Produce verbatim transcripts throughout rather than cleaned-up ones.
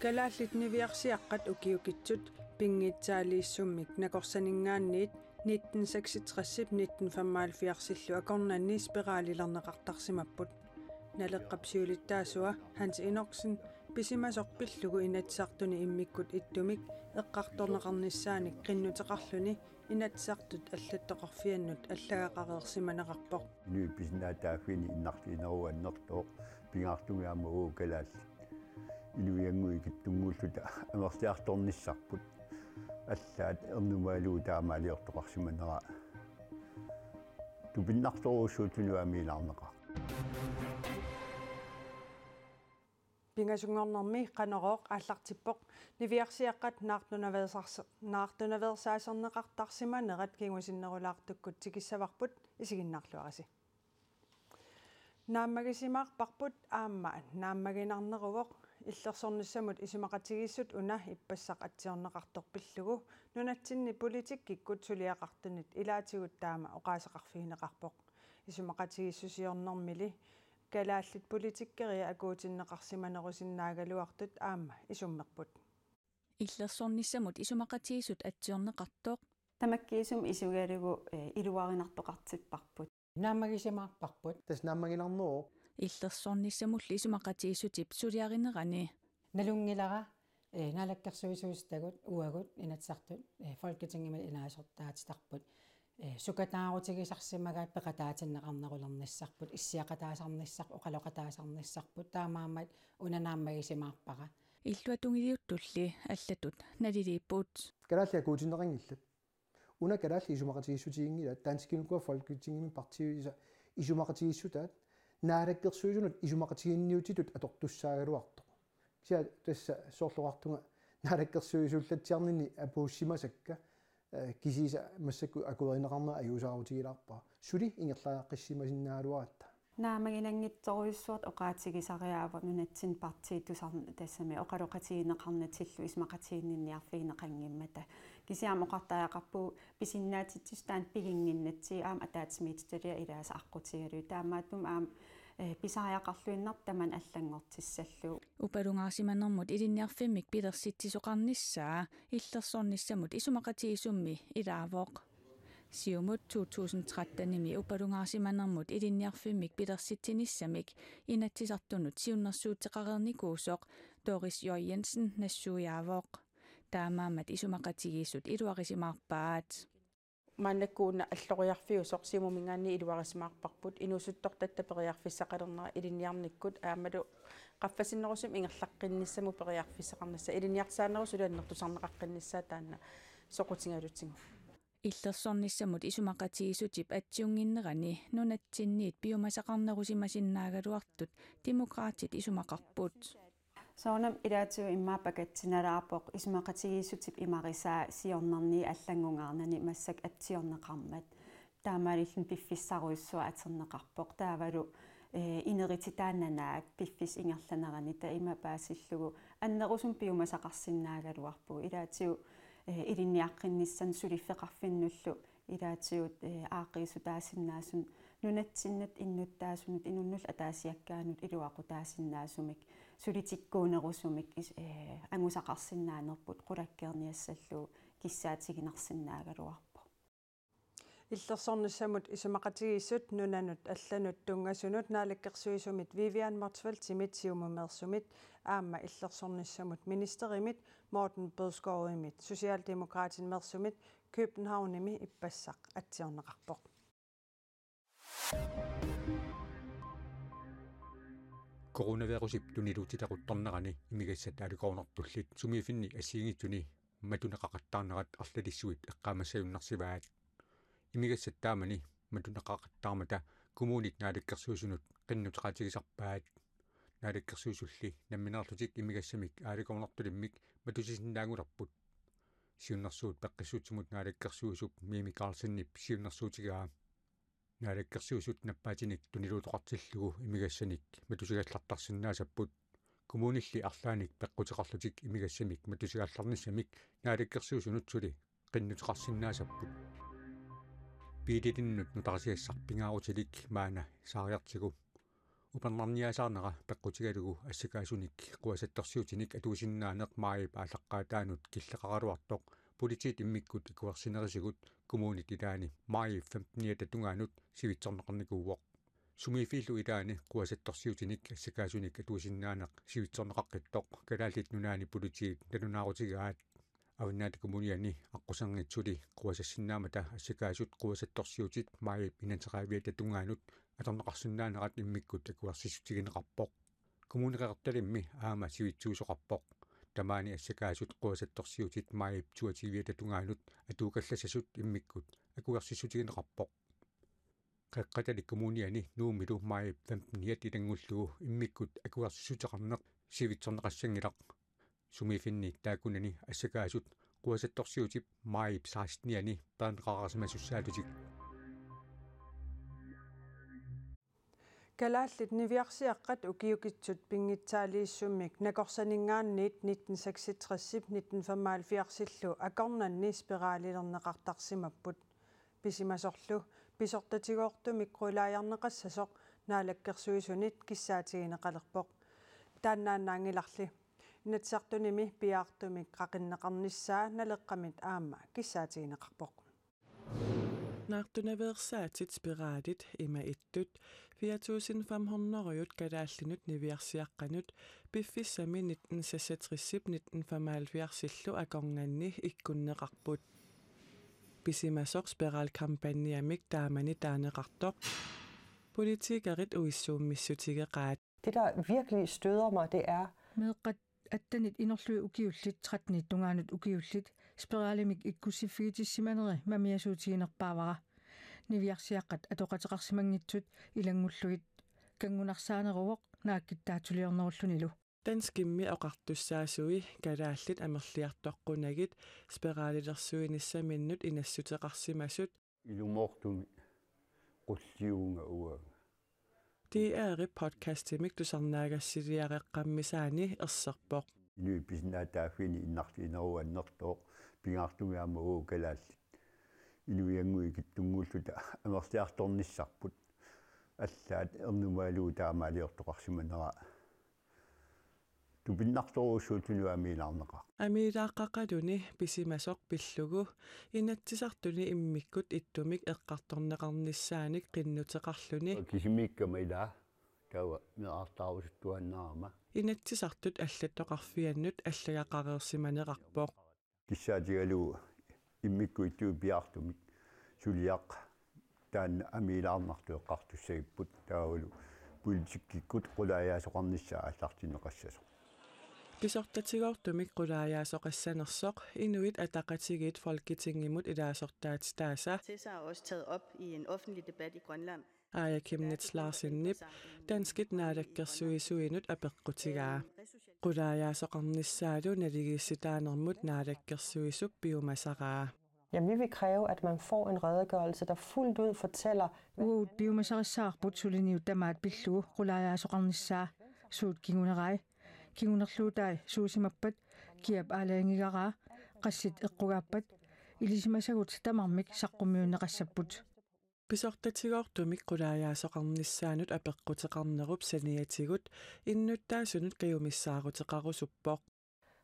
Kalaallit niviarsiaqqat ukiukitsut pinngitsaaliissummik nakorsaninngaanniit nitten seksogtresip nitten femoghalvfjerdsillu akornanni spiralilerneqartarsimapput. Naleqqap siulittaasua Hans Enoksen pisimasoq pillugu Inatsisartuni immikkut ittumik eqqartorneqarnissaanik qinnuteqarluni Inatsisartut allattoqarfiannut allagaqareersimanerarpoq. Inuit pisinnaatitaaffiini innarliinerup annertooq pingaartumik aamma uagut kalaallit inuiannguit ikittunnguulluta amerliartornissarput. Allaat ernumaalugu taamaaliortoqarsimanera tupinnartorujussuulluni aamiilaarneqarpoq. Pingasunngornermi Qanorooq aallartippoq. Niviarsiaqqat naartunaveersars-, naartunaveersaaserneqartarsimanerat kingusinnerulaartukkut tikissavarput, isiginnaarluarisi. Naammagisimaarparput aamma naammaginarneruvoq. Illersornissamut isumaqatigiissut una ippassaq atsiorneqartoq pillugu nunatsinni politikkikkut suliaqartunit ilaatigut taama oqaaseqarfigineqarpoq. Isumaqatigiissusiornermili kalaallit politikkerit akuutinneqarsimanerusinnaagaluartut aamma isummerput. Illersornissamut isumaqatigiissut atsiorneqartoq. Tamakkiisumik isugalugu, eh, iluarinartoqartipparput. Naammagisimaarparput. Tassa naammaginarneruvoq. Illersornissamullu isumaqatigiissutip suliarinerani. Nalunngilara, eh, naalakkersuisuusutagut uagut Inatsisartut, eh, Folketingimit ilaasortaatitarput, eh, sukataarutigisarsimagaat peqataatinneqarnerulernissarput, issiaqataasarnissarput, oqaloqataasarnissarput, taamaammat una naammagisimaarpara. Illuatungiliuttulli allatut naliliipput. Kalaallit akuutinneqanngillat. Una kalaallit isumaqatigiissutiginngilaat, danskinuku Folketingimi partiisa isumaqatigiissutaat, naalakkersuisunut isumaqatiginninniutitut atortussaagaluartoq. Kisianni tassa soorlu oqartunga naalakkersuisuullatsiarninni apuussimasakka, eh, kisiisa massakkut akuerineqarnera ajuusaarutigilaarpara. Suli ingerlariaqqissimasinnaagaluaratta. Naammaginanngitsorujussuartut oqaatigisariaqarpoq nunatsinni partiit tusarn-, tassami oqaloqatigineqarnatillu isumaqatiginninniarfigineqanngimmata. Kisianni oqartariaqarpugut pisinnaatitsisut taanna piginnginnatsigit aamma ataatsimiititaliaq ilaasa aqqutigalugu. Taamaattumik aamma, eh, pisariaqarluinnartoq tamanna allanngortissallugu. Upalungaarsimanermut ilinniarfimmik pilersitsisoqarnissaa illersornissamut isumaqatigiissummi ilaavoq. Siumut to tusind trettenimi upalungaarsimanermut ilinniarfimmik pilersitsinissamik Inatsisartunut siunnersuuteqareernikuusoq Doris J. Jensen nassuiaavoq. Taamaammat isumaqatigiissut iluarisimaarpaat. Maannakkut una alloriarfiusoq Siumuminngaanniit iluarisimaarparput inuusuttortatta periarfissaqalernera ilinniarnikkut aammalu qaffasinnerusumik ingerlaqqinnissamut periarfissaqarnissaa ilinniartitaanerup suli annertusarneqaqqinnissaa taanna soqutigalugu. Illersornissamut isumaqatigiissutip atsiunnginnerani nunatsinniit piumasaqarnerusimasinnaagaluartut Demokraatit isumaqarput. Soorunami ilaatigut immaqa pakatsinalaarpoq isumaqatigiissutip imarisaa siornanni allanngungaarnani massakkut atsiorneqarmat. Taamaalilluni piffissarujussuaq atorneqarpoq. Taavalu, eh, inerititaannanaak piffissap ingerlanerani taama paasillugu annerusumik piumasaqarsinnaagaluarpugut. Ilaatigut, eh, ilinniaqqinnissamut suliffeqarfinnullu ilaatigut, eh, aaqqiissutaasinnaasunut nunatsinnut innuttaasunut inunnullu ataasiakkaanut iluaqutaasinnaasumik sulitikkuunerusumik is-, eh, angusaqarsinnaanerput qulakkeerniassallugu kissaatiginarsinnaagaluarpoq. Illersornissamut isumaqatigiissut nunanut allanut tunngasunut naalakkersuisumit Vivian Motzfeldtimit Siumumeersumit aamma illersornissamut ministerimit Morten Bødskovimit Socialdemokratimeersumit Københavnimi ippassaq atsiorneqarpoq. Coronavirusip tuniluutitaquttarnerani imigassat aalukoorunertullit sumiiffinni assigiinngitsuni matuneqaqattaarnerat arlalissuit eqqaamassagunarsivaat. Imigassat taamani matuneqaqattaarmata kommunit naalakkersuisunut qinnuteqaatigisarpaat. Naalakkersuisulli nammineerlutik imigassamik aalukoorunertulimmik matusisinnaagulerput. Siunnersuut peqqissutsimut naalakkersuisup Mimi Karlsenip siunnersuutigaa. Naalakkersuisut nappaatinik tuniluutoqartillugu imigassanik matusigallartarsinnaasapput. Kommunilli arlaannik peqquteqarlutik imigassamik matusigaallarnissamik naalakkersuisunut suli qinnuteqarsinnaasapput. Biililinnut nutarisiassaq pingaarutilik maanna saariartigu. Upernarniasaarnera peqqutigalugu assakaasunik quasattorsiutinik atuisinnaaneq maajip aallaqqaataanut killeqaraluartoq politiit immikkut akuersinerisigut kommunit ilaanni maajip femteniata tungaanut sivitsorneqarnikuuvoq. Sumiiffiillu ilaanni quasattorsiutinik assakaasunik atuisinnaaneq sivitsorneqaqqittoq Kalaallit Nunaanni politiit nalunaarutigaat. Avannaata Kommuniani aqquserngitsuli quasassinnaammata assakaasut quasattorsiutit maajip enogtredive tungaanut atorneqarsinnaanerat immikkut akuersissutigineqarpoq. Kommune Qeqertalimmi aamma sivitsuusoqarpoq. Tamaani assakaasut quasattorsiutit maajip toogtyve tungaanut atuukallassasut immikkut akuersissutigineqarpoq. Qeqqatalik Kommuniani Nuummilu maajip femteniat ilanngullugu immikkut akuersissuteqarneq sivitsorneqassanngilaq. Sumiiffinni taakkunani assakaasut quasattorsiutip maajip seksteniani peerneqareersimasussaattutik. Kalaallit niviarsiaqqat ukiukitsut pinngitsaaliissummik nakorsaninngaanniit nitten seksogtresip nitten femoghalvfjerdsillu akornanni spiralilerneqartarsimapput. Pisimasorlu pisortatigoortumik qulaajarneqassasoq Naalakkersuisunit kissaatigineqalerpoq. Taannaannaanngilarli. Inatsisartunimi piaartumik qaqinneqarnissaa Naleqqamit aamma kissaatigineqarpoq. Naartunaveersaatit spiralit ima ittut fire tusind fem hundrede kalaallinut niviarsiaqqanut piffissami nitten seksogtresip nitten femoghalvfjerdsillu akornanni ikkunneqarput. Pisimasoq spiralkampagnemik taamani taaneqartoq politikerit uissuummissutigeqaat. Det, der virkelig støder mig, det er, meeqqat attenit inorlugit ukiullit, trettenit tungaanut ukiullit spiralimik ikkussiffigitissimaneri mamiasuutiginerpaavara. Niviarsiaqqat atoqateqarsimanngitsut ilanngullugit kanngunarsaaneruvoq naakkittaatsuliornerullunilu. Danskimmi oqartussaasui kalaallit amerliartoqqunagit spiralilersuinissaminnut inassuteqarsimasut. Ilumoortumik qulliuvunga uanga. D R-ip podcastimik tusarnaagassiliareqqammisaani erserpoq. Inuit pisinnaatitaaffiini innarliinerup annertooq pingaartumik aamma uagut kalaallit inuiannguit ikittunnguulluta amerliartornissarput. Allaat ernumaalugu taamaaliortoqarsimanera tupinnartorujussuulluni amiilaarneqarpoq. Amiilaaqqaqaluni pisimasoq pillugu Inatsisartuni immikkut ittumik eqqartorneqarnissaanik qinnuteqarluni. Kisimiikkama ilaa taava meerartaarusuttuaannarama. Inatsisartut allattoqarfiannut allagaqareersimanerarpoq. Kissaatigalugu immikkut ittumik piaartumik suliaq taanna amiilaarnartoq eqqartussagipput taavalu politikkikkut qulaajaasoqarnissaa aallartinneqassasoq. Pisortatigoortumik qulaajaasoqassanersoq Inuit Ataqatigiit Folketingimut ilaasortaatitaasa. Tessa er også taget op i en offentlig debat i Grønland. Aaja Chemnitz Larsenip danskit naalakkersuisuinut apeqqutigaa. Qulaajaasoqarnissaalu naligiissitaanermut naalakkersuisup piumasaraa. Jamen, vi vil kræve, at man får en redegørelse, der fuldt ud fortæller, hvad uagut piumasarissavarput suliniut tamaat pillugu qulaajaasoqarnissaa, suut kingunerai, kingunerluutai suusimappat, kiap aalajangigaraa, qassit eqqugaappat, ilisimasagut tamarmik saqqummiunneqassapput. Pisortatigoortumik qulaajaasoqarnissaanut apeqquteqarnerup saniatigut innuttaasunut kajumissaaruteqarusuppoq.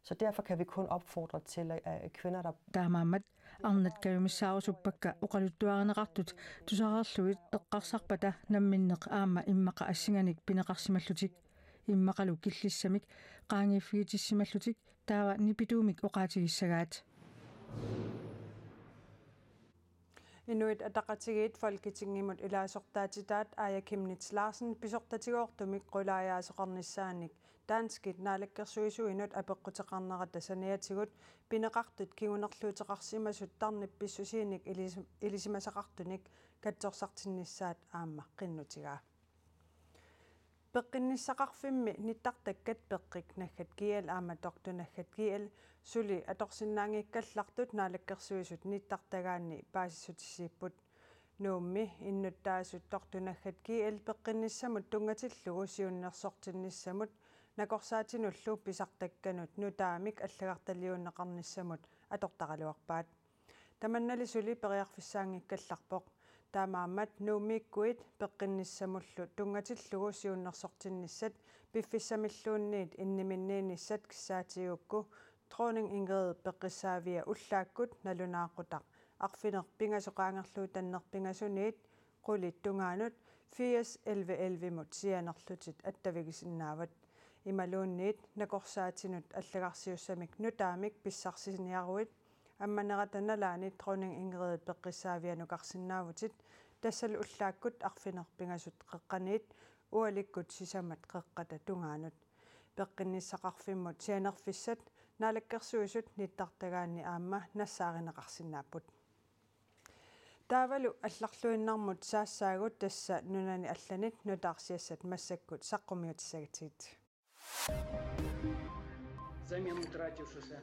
Så derfor kan vi kun opfordre til, at, at kvinder, der taamaammat arnat kajumissaarusuppakka oqaluttuarineqartut tusareerlugit eqqarsarpata namminneq aamma immaqa assinganik pineqarsimallutik, immaqalu killissamik qaangiiffigitissimallutik taava nipituumik oqaatigissagaat. Inuit Ataqatigiit Folketingimut ilaasortaatitaat Aaja Chemnitz Larsen pisortatigoortumik qulaajaasoqarnissaanik danskit naalakkersuisuinut apeqquteqarnerata saniatigut pineqartut kingunerluuteqarsimasut tarnip pissusiinik ilis-, ilisimasaqartunik katsorsartinnissaat aamma qinnutigaa. Peqqinnissaqarfimmi nittartakkat Peqqik naggat G L aamma Doktor naggat G L suli atorsinnaanngikkallartut Naalakkersuisut nittartagaanni paasissutissiipput. Nuummi innuttaasut Doktor naggat G L peqqinnissamut tunngatillugu siunnersortinnissamut nakorsaatinullu pisartakkanut nutaamik allagartaliuunneqarnissamut atortaraluarpaat. Tamannali suli periarfissaanngikkallarpoq. Taamaammat Nuummiikkuit peqqinnissamullu tunngatillugu siunnersortinnissat piffissamilluunniit inniminniinissat kissaatigigukku Dronning Ingrid peqqissaavia ullaakkut nalunaaqutaq arfineq-pingasoq qaangerlugu tanneq-pingasuniit qulit tungaanut firs elleve elleve-mut sianerlutit attavigisinnaavat. Imaluunniit nakorsaatinut allagarsiussamik nutaamik pissarsiniaruit ammanerata nalaani Dronning Ingrid peqqissaavia nukarsinnaavutit, tassalu ullaakkut arfineq-pingasut qeqqaniit ualikkut sisamat qeqqata tungaanut. Peqqinnissaqarfimmut sianerfissat Naalakkersuisut nittartagaanni aamma nassaarineqarsinnaapput. Taavalu allarluinnarmut saassaagut, tassa nunani allanit nutaarsiassat massakkut saqqummiutissagatsigu. Взамен утратившихся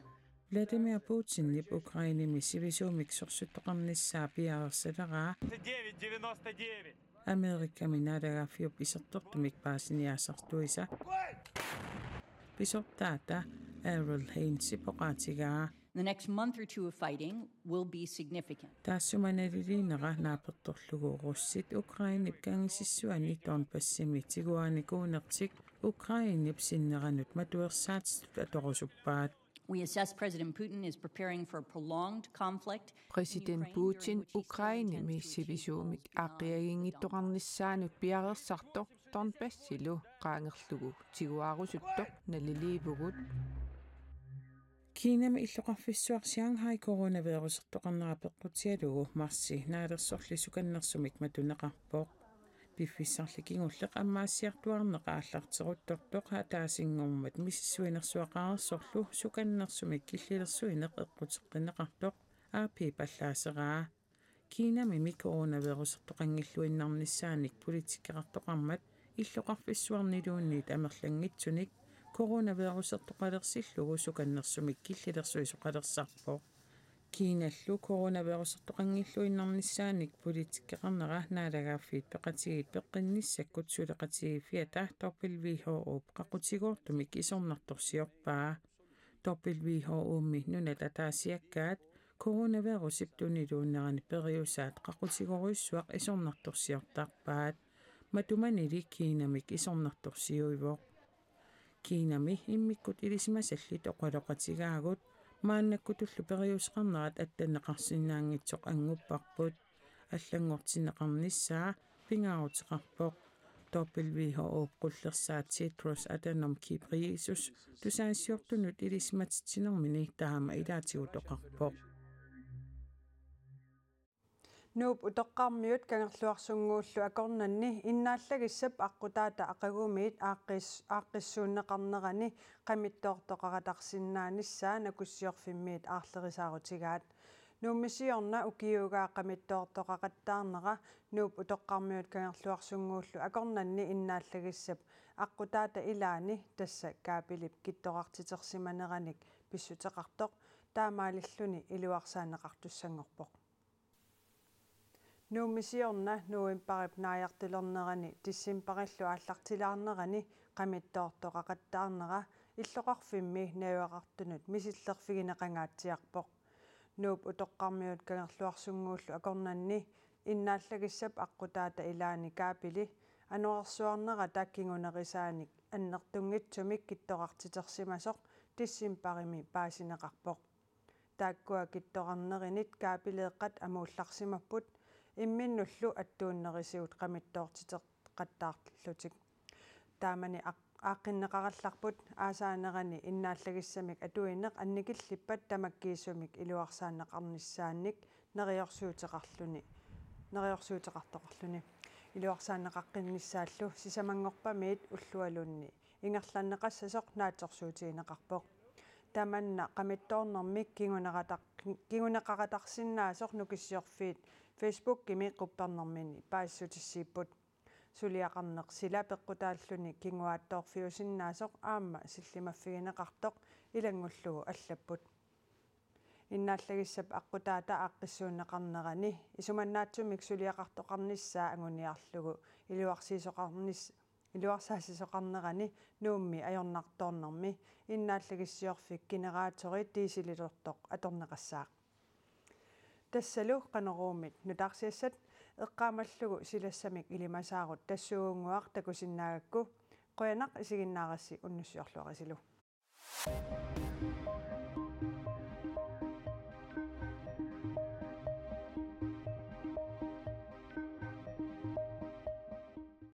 Vladimir Putinip Ukrainemi sivisuumik sorsuttoqarnissaa piareersaleraa. Девять девяносто девять. Amerikami naalagaaffiup isertortumik paasiniaasartuisa pisortaata Avril Haines-ip oqaatigaa. The next month or two of fighting will be significant. Taassuma naliliinera naapertorlugu russit Ukrainep kangisissuani Donbassimi tiguaanikuunertik Ukrainep sinneranut matuersaatitut atorusuppaat. We assess President Putin is preparing for a prolonged conflict. Præsident Putin Ukrainemi sivisuumik aaqqiagiinngittoqarnissaanut piareersartoq Donbassilu qaangerlugu tiguaarusuttoq naliliivugut. Kinami illoqarfissuaq Shanghai coronavirusertoqarnera peqqutigalugu marsip naalersorli sukannersumik matuneqarpoq. Piffissarli kingulleq ammaassiartuaarneq aallarteruttortoq ataasinngormat misissuinersuaqareersorlu sukannersumik killilersuineq eqquteqqinneqartoq A P-p allaaseraa. Kinamimi coronavirusertoqanngilluinnarnissaanik politikkeqartoqarmat illoqarfissuarniluunniit amerlanngitsunik coronavirusertoqalersillugu sukannersumik killilersuisoqalersarpoq. Kinallu coronavirusertoqanngilluinnarnissaanik politikkeqarnera naalagaaffiit peqatigiit peqqinnissakkut suleqatigiiffiata W H O-p qaqutigoortumik isornartorsiorpaa. W H O-mi nunat ataasiakkaat coronavirusip tuniluunnerani periusaat qaqutigorujussuaq isornartorsiortarpaat. Matumanili Kinamik isornartorsiuivoq. Kinami immikkut ilisimasallit oqaloqatigaagut, maannakkutullu periuseqarnerat attanneqarsinnaanngitsoq anngupparput. Allanngortinneqarnissaa pingaaruteqarpoq. W H O-p qullersaat Tedros Adhanom Ghebreyesus tusagassiortunut ilisimatitsinermini taama ilaatigut oqarpoq. Nuup Utoqqarmiut Kangerluarsunnguullu akornanni innaallagissap aqqutaata aqagumiit aaqqis-, aaqqissuunneqarnerani qamittoortoqaratarsinnaanissaa Nakussiorfimmiit aarlerisaarutigaat. Nuummi siorna ukiuugaa qamittoortoqaqattaarnera Nuup Utoqqarmiut Kangerluarsunnguullu akornanni innaallagissap aqqutaata ilaani, tassa kaapilip kittorartitersimaneranik pissuteqartoq, taamaalilluni iluarsaanneqartussanngorpoq. Nuummi siorna novembarip naajartulernerani decembarillu aallartilaarnerani qamittoortoqaqattaarnera illoqarfimmi najugaqartunut misillerfigineqangaatsiarpoq. Nuup Utoqqarmiut Kangerluarsunnguullu akornanni innaallagissap aqqutaata ilaani kaapili anorersuarnerata kingunerisaanik annertunngitsumik kittorartitersimasoq decembarimi paasineqarpoq. Taakkua kittorarnerinit kaapileeqqat amuullarsimapput, imminnullu attuunnerisigut qamittoortiteqattaarlutik. Taamani aq-, aaqqinneqarallarput aasaanerani innaallagissamik atuineq annikillippat tamakkiisumik iluarsaanneqarnissaannik neriorsuuteqarluni, neriorsuuteqartoqarluni. Iluarsaanneqaqqinnissaallu sisamanngorpamiit ullualunni ingerlanneqassasoq naatsorsuutigineqarpoq. Tamanna qamittoornermik kinguneqataq-, kinguneqaqatarsinnaasoq Nukissiorfiit Facebookimi quppernermini paasissutissiipput. Suliaqarneq sila peqqutaalluni kinguaattoorfiusinnaasoq aamma sillimaffigineqartoq ilanngullugu allapput. Innaallagissap aqqutaata aaqqissuunneqarnerani isumannaatsumik suliaqartoqarnissaa anguniarlugu iluarsiisoqarnis-, iluarsaassisoqarnerani Nuummi ajornartoornermi innaallagissiorfik generatori dieselilortoq atorneqassaaq. Tassalu Qanoruumit nutaarsiassat. Eqqaamallugu silassamik ilimasaarut tassuugunnguaq takusinnaagakku. Qujanaq isiginnaarassi, unnussiorluarisilu.